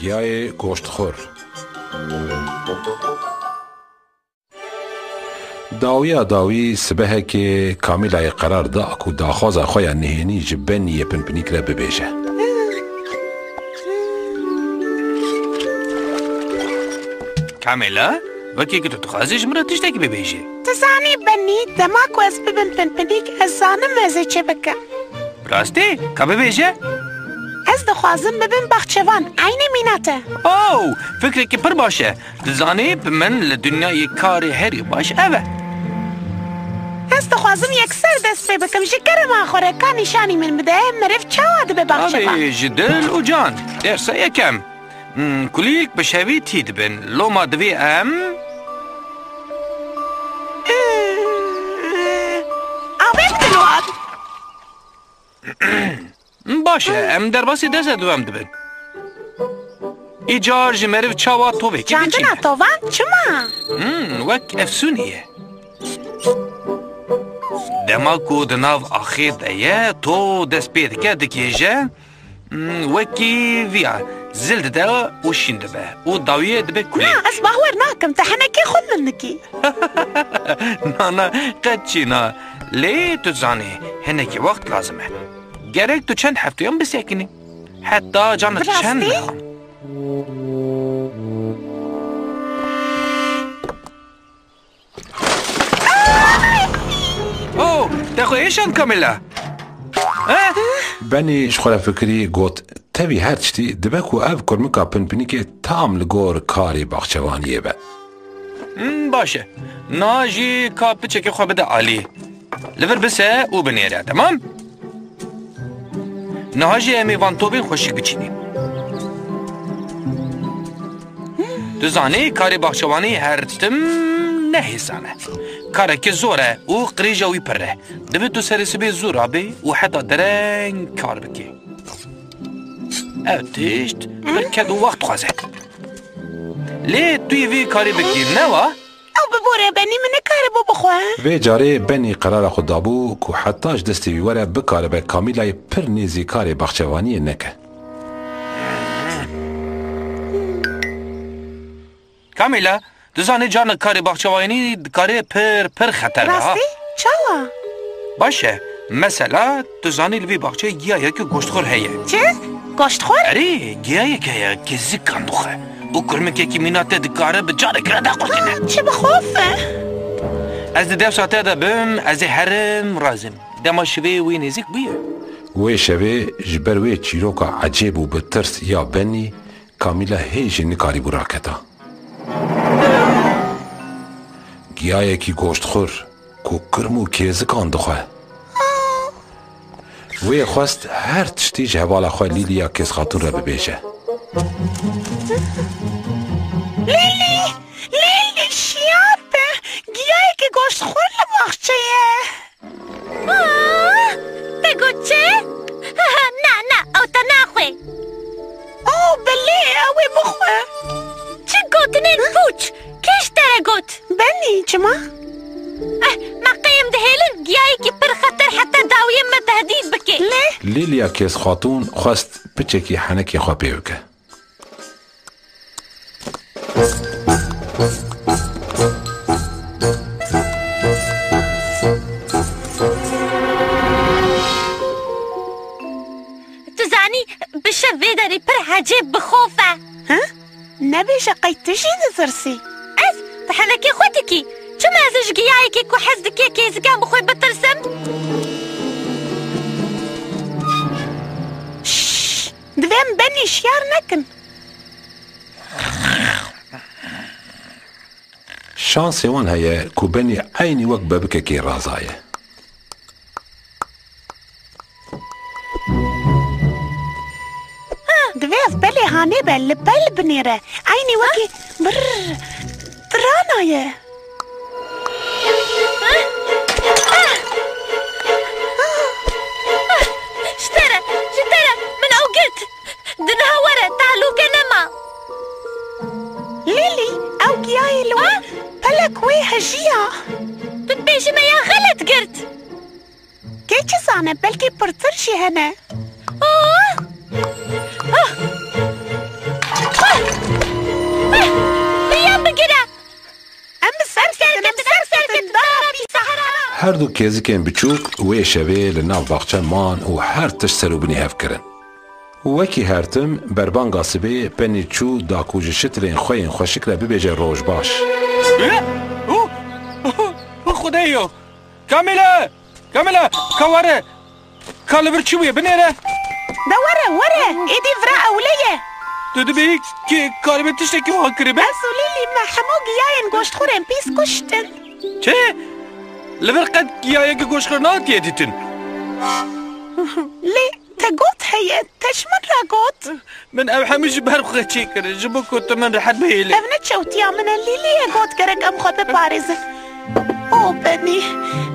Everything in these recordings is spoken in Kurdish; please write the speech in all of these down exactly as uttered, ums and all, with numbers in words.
Giyayê goştxwir. Dawiya dawî sibehekê Kamîlayê qerar da ku daxwaza xwe ya nihênî ji Benî yê pinpinîk re bibêje. Kamîla, wekî ku tu dixwazî ji min re tiştekî bibêjî. Tu zanî Benî, dema ku ez bibim pinpinîk, ez zanim ez ê çi bikim. Bi rastî? Ka bibêje? Ez dixwazim bibim baxçevan, eynî mîna te. Oh, fikrekî pir baş e. Dizanî, bi min li dinyayê karê herî baş ev e. Ez dixwazim yekser dest pê bikim. Ji kerema xwe re ka nîşanî min bide, meriv çawa dibe baxçevan? Tabii, ji dil û can. Dersa yekem. Hmm, kulîlk bi şevî tî dibin. Loma divê em Avê bidin wan. Baş e, em derbasî dersa duwem dibin. Îcar ji meriv çawa tovekî diçîne. Çandina tovan çima? Hmm, wek efsûnê ye. Dema ku di nav axê de ye, to dest pê dike, dikêje, hmm, wekî viya zil dide û şîn dibe û dawiyê dibe kulîlk. Na, ez bawer nakim, te henekê xwe min dikî. Na, na, qet çi na. Lê tu zanî, hinekî wext lazim e. Gerek tu çend hefteyan bisekinî. Heta cana çend niha. Oh, te xwe êşand Kamîla. Eh? Benî ji xwe re fikirî, got, tevî her tiştî dibe ku ev kurmika pinpinîkê tam li gor karê baxçevaniyê be. Hmm, baş e. Niha jî ka piçekê xwe bide alî. Li vir bise û binêre, temam? Niha jî em ê van tobên xweşik biçînîn. Tu zanî, karê baxçevanî her tim ne hêsan e. Karekî zor e û qirêja wî pir e. Divê tu serê sibê zû rabê û heta dereng kar bikê. Ev tişt pir ked û wext dixwaze. Lê tu yê vê karê bikî, ne wa? Ew bibore, Benî min nikaribo bixwe. Vê carê Benî qerara xwe dabû ku heta ji destê wî were bikaribe Kamîlayê pir nêzî karê baxçevaniyê neke. Kamîla, tu zanî carna karê baxçevanî dikare pir, pir xeter be, ha? Rastî? Çawa? Baş e. Mesela, tu zanî li vî baxçeyê giyayekî goştxwir heye. Çi? Goştxwir? Erê, giyayek heye, kêzikan dixwe. Û kurmikekî mîna te dikare bi careke re daqurtîne. Ah, çi bixof e. Ez di dewsa te de bim, ez ê herim razim. Dema şivê wê nêzîk bûye. Wê şevê ji ber wê çîroka ecêb û bi tirs ya Benî, Kamîla hê jî nikarîbû raketa. Giyayekî goştxwir ku kirm û kêzikan dixwe. Wê xwest her tiştî ji hevala xwe Lîlî ya Kêzxatûn re bibêje. Lîlî! Lîlî, şiyar be! Giyayekî goştxwir li baxçeyê ye! Ah, te got çi? Na, na, ew te naxwe. Oh, belê, ew ê bixwe. Çi gotinên pûç? Kê ji te re got? Benî, çima? Eh, me qeyim dihêlin, giyayekî pir xeter heta dawiyê me tehdît bike. Lê? Lîlya Kêzxatûn xwest piçekî henekê xwe pê bike. Tu zanî, bi şev vê derê pir ecêb bi xof e. Hi? Nebêje qey tu jî ditirsî? Ez? Tu henekê xwe dikî. Çima ez ê ji giyayekê ku hez dike kêzikan bi xwe bitirsim? Şşş! Divê em Benî şiyar nekin. Şansê wan heye ku Benî eynî wek bebikekê razaye. Divê ev pelê hanê be, li pel binêre. Eynî wekî birr, tiranaye. Ji te re, ji te re, min ew girt. Di niha were, tehlûke nema. Lîlî, ew giyayê li wê pelek wê hejiya. Tu dibêjî me ya xelet girt. Kê çi zane, belkî pirtir jî hene. Oh! Oh! Her du kêzikên biçûk wê şevê li nav baxçe man û her tişt ser û binî hev kirin. Wekî her tim, berbanga sibê Penî çû da ku ji şitirên xwe yên xweşik re bibêje roj baş. Ê? Û? Û Xwedê yo! Kamîle! Kamîle! Ka were! Ka li vir çi bûye? Binêre! De were, were! Êdî vira ewle ye! Tu dibêjî kê karîbe tiştekî wiha kiribe? Ez û Lîlî me hemû giyayên goştxwirên pîs kuştin. Çi? Li vir qet giyayeke goştxwir nehatiye dîtin. Lê te got heye, te ji min re got. Min ev hemû ji ber xwe çêkir, ji bo ku tu min rehet bihêlî. Ev ne çewtiya min e, Lîlî ye got gerek em xwe biparêzin. O Penî,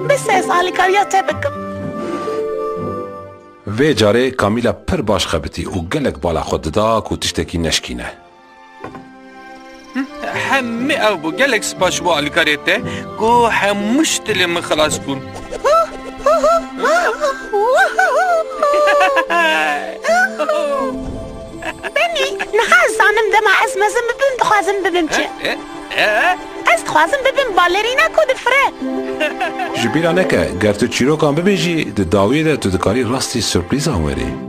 bes ez alîkariya te bikim. Vê carê Kamîla pir baş xebitî û gelek bala xwe dida ku tiştekî neşkîne. Hemî ew bû. Gelek spas ji bo alîkariyê te ku hemû ji dilê min xilas bûn. Penî, niha ez zanim dema ez mezin bibim dixwazim bibim çi? E, e, e? Ez dixwazim bibim balerîna ku difire. Ji bîra neke, ger tu çîrokan bibêjî, di dawiyê de tu dikarî rastî surprîzan werî.